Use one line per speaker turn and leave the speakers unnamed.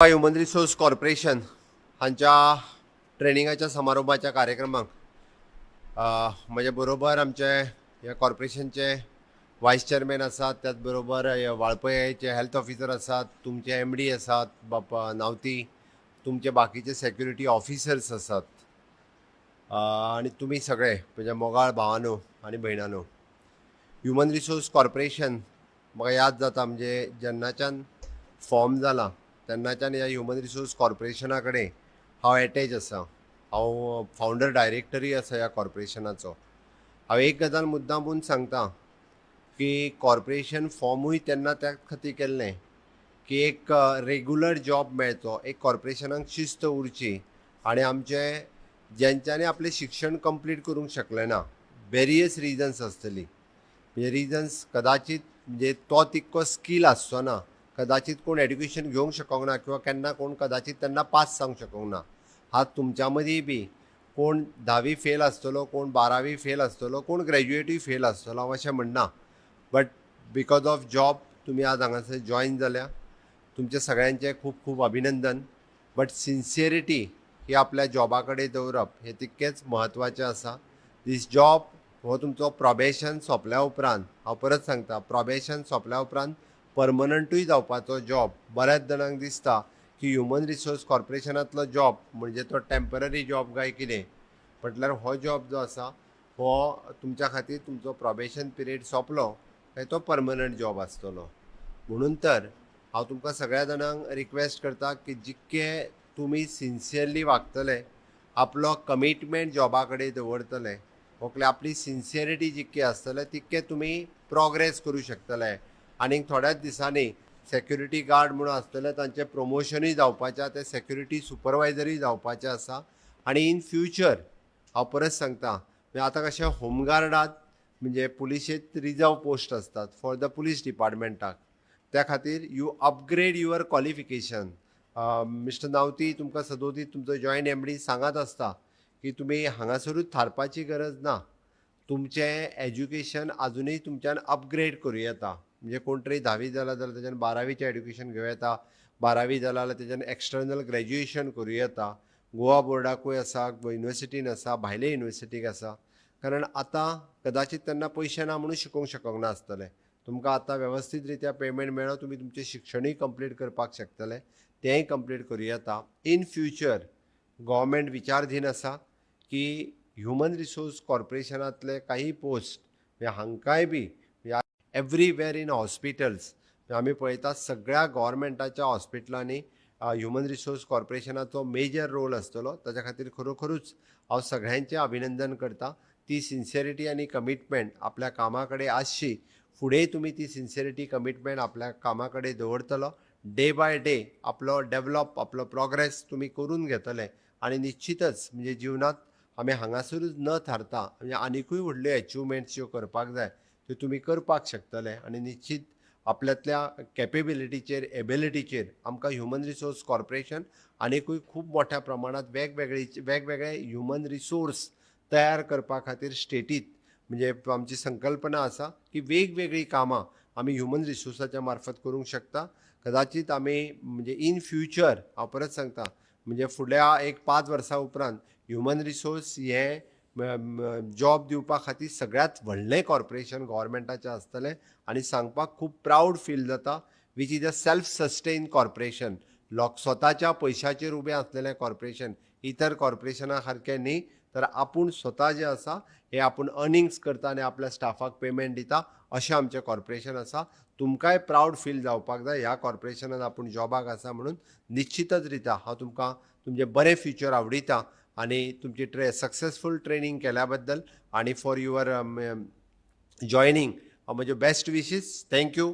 Human resource corporation हांच्या ट्रेनिंगाच्या समारोपाच्या कार्यक्रमाक म्हजे बरोबर आमचे ह्या कॉर्पोरेशनचे वायस चेअरमॅन आसात, त्याच बरोबर वाळपयचे हेल्थ ऑफिसर आसात, तुमचे एमडी आसात बापा नावती, तुमचे बाकीचे सेक्युरिटी ऑफिसर्स आसात आनी तुमी सगळे म्हज्या मोगाळ भावानो आनी भयणानो. ह्युमन रिसोर्स कॉर्पोरेशन म्हाका याद जाता, म्हणजे जेन्नाच्यान फॉर्म जाला तेन्नाच्यान ह्या ह्युमन रिसोर्स कॉर्पोरेशना कडेन हांव एटॅच आसा. हांव फावंडर डायरेक्टरूय आसा ह्या कॉर्पोरेशनाचो. हांव एक गजाल मुद्दामून सांगता की कॉर्पोरेशन फॉर्मूय तेन्ना त्या खातीर केल्लें की एक रेगुलर जॉब मेळचो, एक कॉर्पोरेशनाक शिस्त उरची आनी आमचे जेंच्यांनी आपलें शिक्षण कंप्लीट करूंक शकलें ना, वेरियस रिजन्स आसतली, म्हणजे रिजन्स कदाचित म्हणजे तो तितको स्कील आसचो ना, कदाचित कोण एड्युकेशन घेवंक शकोंक ना किंवा केन्ना कोण कदाचित तेन्ना पास जावंक शकोंक ना. आज तुमच्या मदीं बी कोण धावी फेल आसतलो, कोण बारावी फेल आसतलो, कोण ग्रॅज्युएटूय फेल आसतलो, हांव अशें म्हणना, बट because of job तुमी आज हांगासर जॉयन जाल्या. तुमचें सगळ्यांचें खूब खूब अभिनंदन. बट सिन्सियरिटी ही आपल्या जॉबा कडेन दवरप हें तितकेंच म्हत्वाचें आसा. दीस जॉब हो तुमचो प्रोबेशन सोंपल्या उपरांत, हांव परत सांगता, प्रोबेशन सोंपल्या उपरांत परमनंटूय जावपाचो जॉब. बऱ्याच जाणांक दिसता की ह्युमन रिसोर्स कॉर्पोरेशनांतलो जॉब म्हणजे तो टेंपररी जॉब काय कितें. म्हटल्यार हो जॉब जो आसा हो तुमच्या खातीर तुमचो प्रोबेशन पिरियड सोंपलो काय तो परमनंट जॉब आसतलो. म्हणून तर हांव तुमकां सगळ्या जाणांक रिक्वेस्ट करता की जितके तुमी सिन्सियरली वागतले, आपलो कमिटमेंट जॉबा कडेन दवरतले, ओके, आपली सिन्सियरिटी जितकी आसतले तितके तुमी प्रोग्रेस करूं शकतले. आनीक थोड्याच दिसांनी सेक्युरिटी गार्ड म्हणून आसतले तांचें प्रमोशनूय जावपाचें आसा, ते सेक्युरिटी सुपरवायजरूय जावपाचें आसा. आनी इन फ्युचर हांव परत सांगता, म्हणजे आतां कशें होमगार्डात म्हणजे पुलिशेंत रिजर्व पोस्ट आसतात फॉर the police डिपार्टमेंटाक, त्या खातीर you upgrade your qualification. Mister Navti तुमकां सदोदीत तुमचो जॉयंट एमडी सांगत आसता की तुमी हांगासरूच थारपाची गरज ना, तुमचें एज्युकेशन आजुनूय तुमच्यान अपग्रेड करूं येता. म्हणजे कोण तरी धावी जाला जाल्यार तेज्यान बारावीचें एड्युकेशन घेवं येता, बारावी जाला जाल्यार तेज्यान एक्सटर्नल ग्रॅज्युएशन करूं येता. गोवा बोर्डाकूय आसा, युनिवर्सिटीन आसा, भायले युनिवर्सिटीक आसा. कारण आतां कदाचीत तेन्ना पयशे ना म्हणून शिकोवंक शकोंक ना आसतलें. तुमकां आतां वेवस्थीत रित्या पेमेंट मेळ्ळो, तुमी तुमचें शिक्षणूय कंप्लीट करपाक शकतले, तेंय कंप्लीट करूं येता. इन फ्युचर गव्हर्मेंट विचारधीन आसा की ह्युमन रिसोर्स कॉर्पोरेशनांतले काही पोस्ट म्हणजे हांकांय बी एवरीवेर इन हॉस्पिटल्स आमी पळयता, सगळ्या गव्हर्मेंटाच्या हॉस्पिटलांनी ह्युमन रिसोर्स कॉर्पोरेशनाचो मेजर रोल आसतलो. ताच्या खातीर खरोखरूच हांव सगळ्यांचें अभिनंदन करता. ती सिन्सियरिटी आनी कमिटमेंट आपल्या कामा कडेन आसची. फुडें तुमी ती सिन्सियरिटी कमिटमेंट आपल्या कामा कडेन दवरतलो, डे बाय डे आपलो डेवलप, आपलो प्रोग्रेस तुमी करून घेतले आनी निश्चितच म्हणजे जिवनांत आमी हांगासरूच न थारता म्हणजे आनिकूय व्हडल्यो एचिवमेंट्स ज्यो करपाक जाय त्यो तुमी करपाक शकतले. आनी निश्चित आपल्यांतल्या कॅपेबिलिटीचेर, एबिलिटीचेर आमकां ह्युमन रिसोर्स कॉर्पोरेशन आनिकूय खूब मोठ्या प्रमाणांत वेगवेगळे वेगवेगळे ह्युमन रिसोर्स तयार करपा खातीर स्टेटीत म्हणजे आमची संकल्पना आसा की वेगवेगळीं कामां आमी ह्युमन रिसोर्साच्या मार्फत करूंक शकता. कदाचीत आमी म्हणजे इन फ्युचर, हांव परत सांगता, म्हणजे फुडल्या एक 5 वर्सां उपरांत ह्युमन रिसोर्स हें जॉब दिवपा खातीर सगळ्यांत व्हडलें कॉर्पोरेशन गव्हर्मेंटाचें आसतलें. आनी सांगपाक खूब प्रावड फील जाता, which is a self sustain corporation, लोक स्वताच्या पयशाचेर उबें आसलेलें कॉर्पोरेशन. इतर कॉर्पोरेशना सारकें न्ही, तर आपूण स्वता जें आसा हें आपूण अर्निंग्स करता आनी आपल्या स्टाफाक पेमेंट दिता अशें आमचें कॉर्पोरेशन आसा. तुमकांय प्रावड फील जावपाक जाय ह्या कॉर्पोरेशनान आपूण जॉबाक आसा म्हणून. निश्चितच रित्या हांव तुमकां तुमचें बरें फ्युचर आवडिता आनी तुमची सक्सेसफूल ट्रेनींग केल्या बद्दल आनी फॉर your joining हांव म्हज्यो बेस्ट विशीस. Thank you.